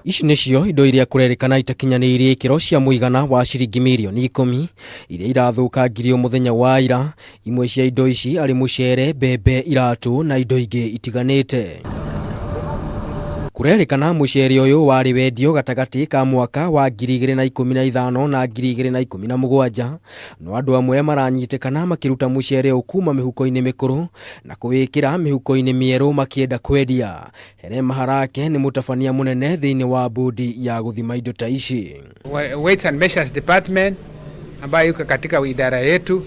Ici nĩcio indo iria kũrerĩkana itakinyanĩirie ikĩro cia mũigana wa ciringi mirioni 10 iria irathũkangirio mũthenya wa ira. Imwe cia indo ici arĩ mũcere, mbembe, iratũ na indo ingĩ itiganĩte. Kũrerĩkana mũcere ũyũ warĩ wendio gatagatĩ ka mwaka wa 2015 na 2017, no andũ amwe maranyitĩkana makĩruta mũcere ũyũ kuma mĩhuko-inĩ mĩkũrũ na kũwĩkĩra mĩhuko-inĩ mĩerũ makĩenda kwendia. Here Maharake nĩ mũtabania mũnene thĩinĩ wa bodi ya gũthima indo ta ici. Weights and Measures Department ambayo iko katika idara yetu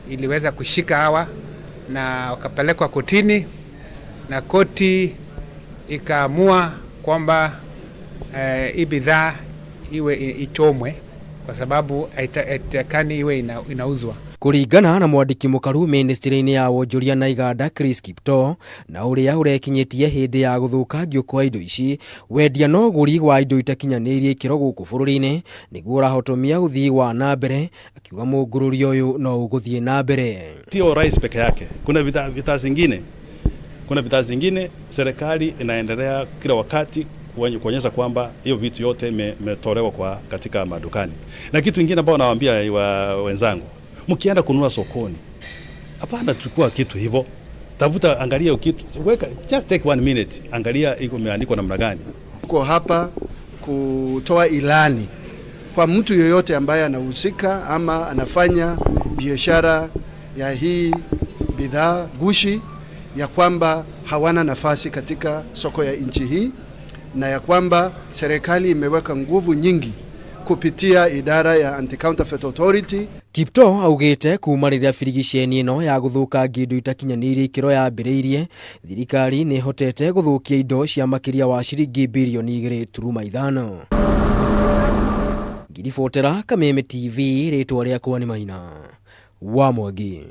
iliweza kushika hawa na wakapelekwa kotini, na koti ikaamua kwamba hii bidhaa iwe ichomwe kwa sababu haitakani iwe inauzwa. Kũringana na mwandĩki mũkaru ministry-inĩ ya wonjoria na iganda Chris Kiptoo, na ũrĩa ũrekinyĩtie hĩndĩ ya gũthũkangio kwa indo ici, wendia na ũgũri wa indo itakinyanĩirie ikĩro gũkũ bũrũri-inĩ nĩguo ũrahotomia ũthii wa na mbere, akiuga mũngũrũrio ũyũ no ũgũthiĩ na mbere. Sio rice peke yake, kuna bidhaa zingine, kuna bidhaa zingine serikali inaendelea kila wakati kuonyesha kwamba hiyo vitu yote imetolewa kwa katika madukani. Na kitu kingine ambao nawaambia wenzangu, mkienda kununua sokoni, hapana chukua kitu hivyo, tafuta, angalia kitu, weka, just take 1 minute, angalia iko imeandikwa namna gani. Tuko hapa kutoa ilani kwa mtu yoyote ambaye anahusika ama anafanya biashara ya hii bidhaa gushi, ya kwamba hawana nafasi katika soko ya nchi hii, na ya kwamba serikali imeweka nguvu nyingi kupitia idara ya Anti-Counterfeit Authority. Kiptoo augĩte kuma rĩrĩa birigiceni ĩno ya gũthũkangia indo itakinyanĩirie ikĩro yambĩrĩirie, thirikari nĩ ĩhotete gũthũkia indo cia makĩria wa ciringi birioni 2.5. Ngiribotera Kameme TV, rĩtwa rĩakwa nĩ Maina wa Mwangi.